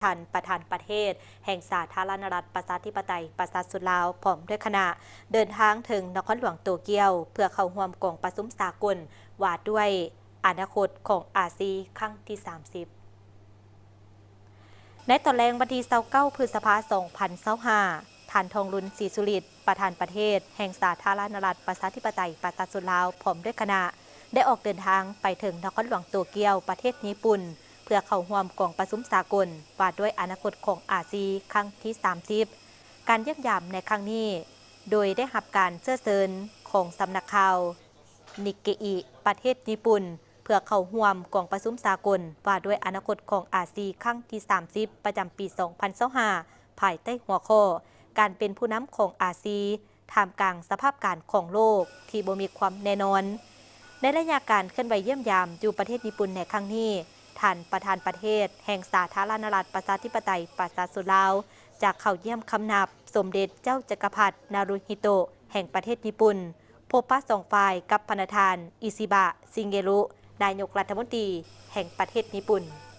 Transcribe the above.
ທ່ານປະທານປະເທດແຫ່ງສາທາລະນະລັດ ປະຊາທິປະໄຕ ປະຊາຊົນລາວ ພ້ອມດ້ວຍຄະນະ ເດີນທາງເຖິງນະຄອນຫຼວງໂຕກຽວ ເພື່ອເຂົ້າຮ່ວມກອງປະຊຸມສາກົນວ່າດ້ວຍອະນາຄົດຂອງອາຊີຄັ້ງທີສາມສິບ. ໃນຕອນແລງວັນທີຊາວເກົ້າ ພຶດສະພາ ສອງພັນຊາວຫ້າ ທ່ານ ທອງລຸນ ສີສຸລິດ ປະທານປະເທດແຫ່ງສາທາລະນະລັດ ປະຊາທິປະໄຕ ປະຊາຊົນລາວ ພ້ອມດ້ວຍຄະນະ ໄດ້ອອກເດີນທາງໄປເຖິງນະຄອນຫຼວງໂຕກຽວ ປະເທດຍີ່ປຸ່ນ ເພື່ອເຂົ້າຮ່ວມກອງປະຊຸມສາກົນວ່າດ້ວຍອະນາຄົດຂອງອາຊີຄັ້ງທີສາມສິບ. ການຢ້ຽມຢາມໃນຄັ້ງນີ້ ໂດຍໄດ້ຮັບການເຊື້ອເຊີນຂອງສຳນັກຂ່າວ ນິກເກອິ ປະເທດຍີ່ປຸ່ນ ເພື່ອເຂົ້າຮ່ວມກອງປະຊຸມສາກົນວ່າດ້ວຍອະນາຄົດຂອງອາຊີຄັ້ງທີສາມສິບ ປະຈຳປີສອງພັນຊາວຫ້າ ພາຍໃຕ້ຫົວຂໍ້ ການເປັນຜູ້ນຳຂອງອາຊີທ່າມກາງສະພາບການຂອງໂລກທີ່ບໍ່ມີຄວາມແນ່ນອນ. ໃນໄລຍະການເຄື່ອນໄຫວຢ້ຽມຢາມຢູ່ປະເທດຍີ່ປຸ່ນໃນຄັ້ງນີ້, ທ່ານປະທານປະເທດແຫ່ງສາທາລະນະລັດ ປະຊາທິປະໄຕ ປະຊາຊົນລາວ ຈະເຂົ້າຢ້ຽມຄຳນັບສົມເດັດເຈົ້າຈັກກະພັດ ນາຣູຮິໂຕະ ແຫ່ງປະເທດຍີ່ປຸ່ນ, ພົບປະສອງຝ່າຍກັບພະນະທ່ານ ອິຊິບະ ຊິເງເຣຸ ນາຍົກລັດຖະມົນຕີແຫ່ງປະເທດຍີ່ປຸ່ນ.